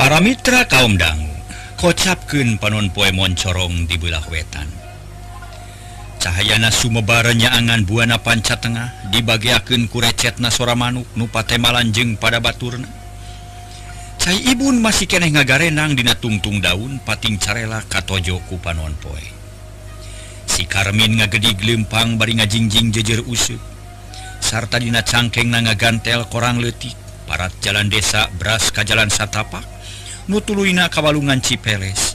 Para mitra kaum dangu kocapkeun panon poe moncorong di beulah wetan. Cahayana sumebar nyaangan buana panca tengah dibageakeun ku recetna sora manuk nu patemalan jeung pada baturna. Cai Ibun masih keneh ngagarenang dina tungtung daun pating carela katojo ku panon poe. Si Karmin ngagedig leumpang bari ngajingjing jejer useup. Sarta dina cangkengna ngagantel korang leutik parat jalan desa beras ka jalan satapak nu tuluyna ka walungan Cipeles.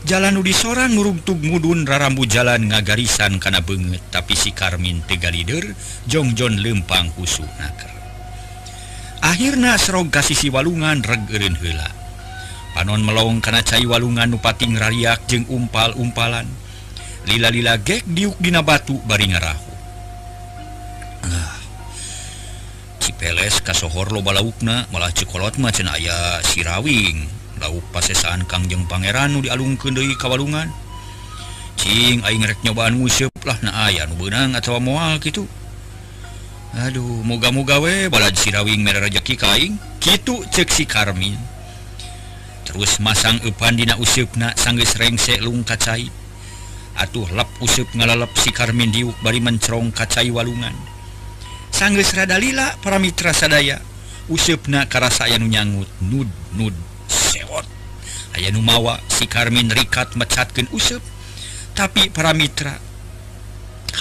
Jalan nu disorang nurungtug mudun rarambu jalan ngagarisan kana beungeut tapi si Karmin teu galider jongjon leumpang husu naker. Akhirna serog ka sisi walungan reg eureun heula. Panon melong kana cai walungan nu pating rariak jeung umpal-umpalan. Lila-lila gek diuk dina batu bari ngarahu. Ah. Cipeles kasohor loba laukna malah cekolot mah cenah aya sirawing. Lauk pasesaan Kangjeng Pangeran nu dialungkeun deui ka walungan. Cing aing rek nyobaan nguseup lah na aya nu beunang atawa moal kitu. Aduh, moga-moga we balad sirawing mere rejeki ka aing. Kitu ceuk si Karmin. Terus masang eupan dina useupna sanggeus rengse lung ka cai. Atuh lep useup ngalalep si Karmin diuk bari mencrong ka cai walungan. Sanggeus rada lila para mitra sadaya, useupna karasa aya nu nyangut nud nud sewot. Aya nu mawa si Karmin rikat mecatkeun useup, tapi para mitra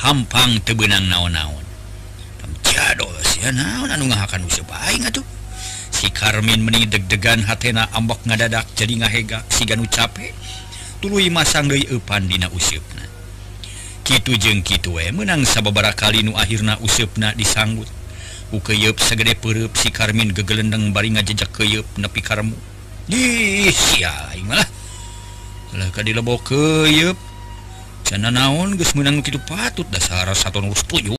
hampang teu beunang naon-naon. Jado sia naon anu ngahakan useup aing atuh. Si Karmin meni deg-degan hatena ambek ngadadak jadi ngahegak siga nu cape. Tuluy masang deui eupan dina useupna. Kitu jeung kitu we meunang sababaraha kali nu akhirna useupna disanggut. Ku keuyeup sagede peureub si Karmin gegelendeng bari ngajejek keuyeup nepi ka remu. Ih sia aing mah lah. Lah ka dilebok keuyeup. Cenah naon geus meunang kitu patut dasar saton geus puyuh.